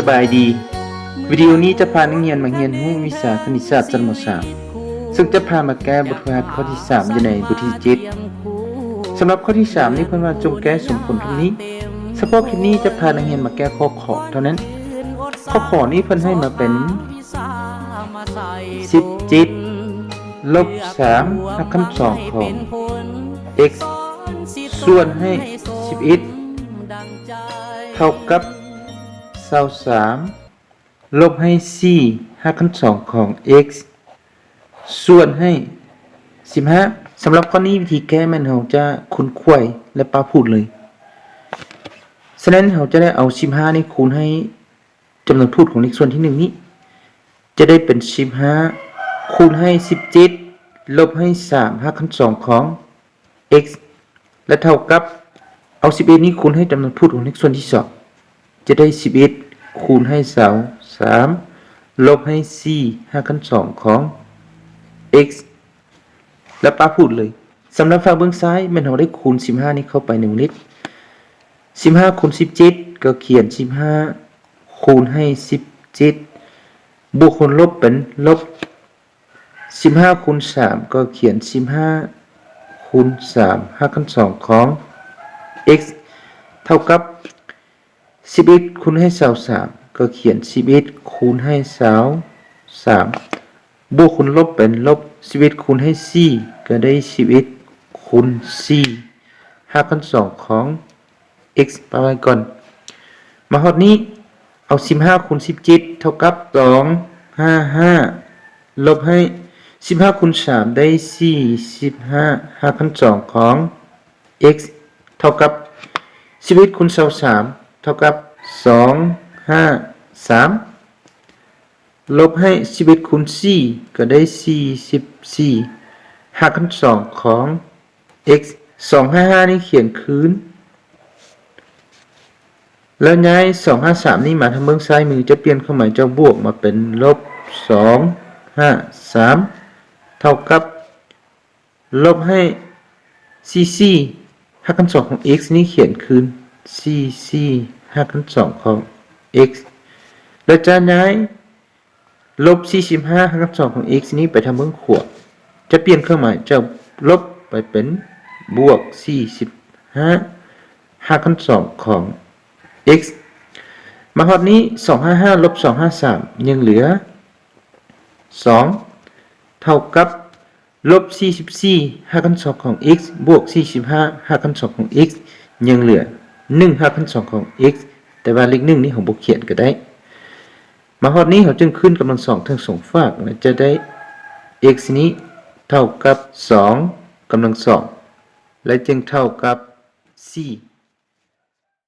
ສະບາຍດີ. ວິດີໂອນີ້ຈະພານັກຮຽນມາຮຽນຮູ້ວິຊາຄະນິດສາດຊັ້ນ ມ.ສາມ ເຊິ່ງຈະພາມາແກ້ບົດຝຶກຫັດຂໍ້ທີສາມ ຢູ່ໃນບົດທີເຈັດ. ສຳລັບຂໍ້ທີສາມນີ້ເພິ່ນວ່າຈົ່ງແກ້ສົມຜົນເທົ່ານີ້. ສະເພາະຄລິບນີ້ຈະພານັກຮຽນມາແກ້ຂໍ້ ຂ ເທົ່ານັ້ນ. ຂໍ້ ຂ ນີ້ເພິ່ນໃຫ້ມາເປັນ ສິບເຈັດ ລົບ ສາມ ຮາກຂັ້ນສອງຂອງ x ສ່ວນໃຫ້ ສິບເອັດ ເທົ່າກັບ ຊາວສາມ ລົບໃຫ້ ສີ່ ຮາກຂັ້ນສອງຂອງ x ສ່ວນໃຫ້ ສິບຫ້າ. ສຳລັບຂໍ້ນີ້ ວິທີແກ້ແມ່ນເຮົາຈະຄູນຂວາຍ ແລະ ປະພູດເລີຍ. ສະນັ້ນ ເຮົາຈະໄດ້ເອົາ ສິບຫ້າ ນີ້ຄູນໃຫ້ ຈຳນວນພູດຂອງເລກສ່ວນທີໜຶ່ງນີ້ ຈະໄດ້ເປັນ ສິບຫ້າ ຄູນໃຫ້ ສິບເຈັດ ລົບໃຫ້ ສາມ ຮາກຂັ້ນສອງຂອງ x ແລະ ເທົ່າກັບ ເອົາ ສິບເອັດ ນີ້ຄູນໃຫ້ຈຳນວນພູດຂອງເລກສ່ວນທີສອງ ຈະໄດ້ ສິບເອັດ ຄູນໃຫ້ ຊາວສາມ ລົບໃຫ້ ສີ່ ຮາກຂັ້ນສອງຂອງ x ແລະ ປະພູດເລີຍ. ສຳລັບຝັ່ງເບື້ອງຊ້າຍ ແມ່ນເຮົາໄດ້ຄູນ ສິບຫ້າ ນີ້ເຂົ້າໄປໃນວົງເລັບ. ສິບຫ້າ ຄູນ ສິບເຈັດ ກໍຂຽນ ສິບຫ້າ ຄູນໃຫ້ ສິບເຈັດ ບວກຄູນລົບເປັນລົບ. ສິບຫ້າ ຄູນ ສາມ ກໍຂຽນ ສິບຫ້າ ຄູນ ສາມ ຮາກຂັ້ນສອງຂອງ x ເທົ່າກັບ ສິບເອັດ ຄູນໃຫ້ ຊາວສາມ ກໍຂຽນ ສິບເອັດ ຄູນໃຫ້ ຊາວສາມ ບວກຄູນລົບເປັນລົບ. ສິບເອັດ ຄູນໃຫ້ ສີ່ ກໍໄດ້ ສິບເອັດ ຄູນ ສີ່ ຮາກຂັ້ນສອງຂອງ x ປະໄວ້ກ່ອນ. ມາຮອດນີ້ ເອົາ ສິບຫ້າ ຄູນ ສິບເຈັດ ເທົ່າກັບ ສອງ ຫ້າ ຫ້າ ລົບໃຫ້ ສິບຫ້າ ຄູນ ສາມ ໄດ້ ສີ່ສິບຫ້າ ຮາກຂັ້ນສອງຂອງ x ເທົ່າກັບ ສິບເອັດ ຄູນ ຊາວສາມ ເທົ່າກັບ ສອງຫ້າສາມ ລົບໃຫ້ ສິບເອັດ ຄູນ ສີ່ ກໍໄດ້ ສີ່ສິບສີ່ ຮາກຂັ້ນສອງຂອງ x. ສອງຫ້າຫ້າ ນີ້ຂຽນຄືນ ແລ້ວຍ້າຍ ສອງຫ້າສາມ ນີ້ມາທາງເບື້ອງຊ້າຍມື ຈະປ່ຽນເຄື່ອງໝາຍຈາກບວກມາເປັນລົບ ສອງຫ້າສາມ ເທົ່າກັບ ລົບໃຫ້ ສີ່ສິບສີ່ ຮາກຂັ້ນສອງຂອງ x ນີ້ຂຽນຄືນ ສີ່ສິບສີ່ ຮາກຂັ້ນສອງຂອງ x ແລະ ຈະຍ້າຍ ລົບສີ່ສິບຫ້າ ຮາກຂັ້ນສອງຂອງ x ນີ້ໄປທາງເບື້ອງຂວາ ຈະປ່ຽນເຄື່ອງໝາຍຈາກລົບໄປເປັນບວກສີ່ສິບຫ້າ ຮາກຂັ້ນສອງຂອງ x. ມາຮອດນີ້ ສອງຫ້າຫ້າ ລົບ ສອງຫ້າສາມ ຍັງເຫຼືອ ສອງ ເທົ່າກັບ ລົບສີ່ສິບສີ່ ຮາກຂັ້ນສອງຂອງ x ບວກສີ່ສິບຫ້າ ຮາກຂັ້ນສອງຂອງ x ຍັງເຫຼືອ ໜຶ່ງ ຮາກຂັ້ນສອງຂອງ x ແຕ່ວ່າເລກໜຶ່ງນີ້ເຮົາບໍ່ຂຽນກໍໄດ້. ມາຮອດນີ້ເຮົາຈຶ່ງຂຶ້ນກຳລັງສອງທັງສອງຟາກ ແລະ ຈະໄດ້ x ນີ້ເທົ່າກັບ ສອງ ກຳລັງສອງ ແລະ ຈຶ່ງເທົ່າກັບ ສີ່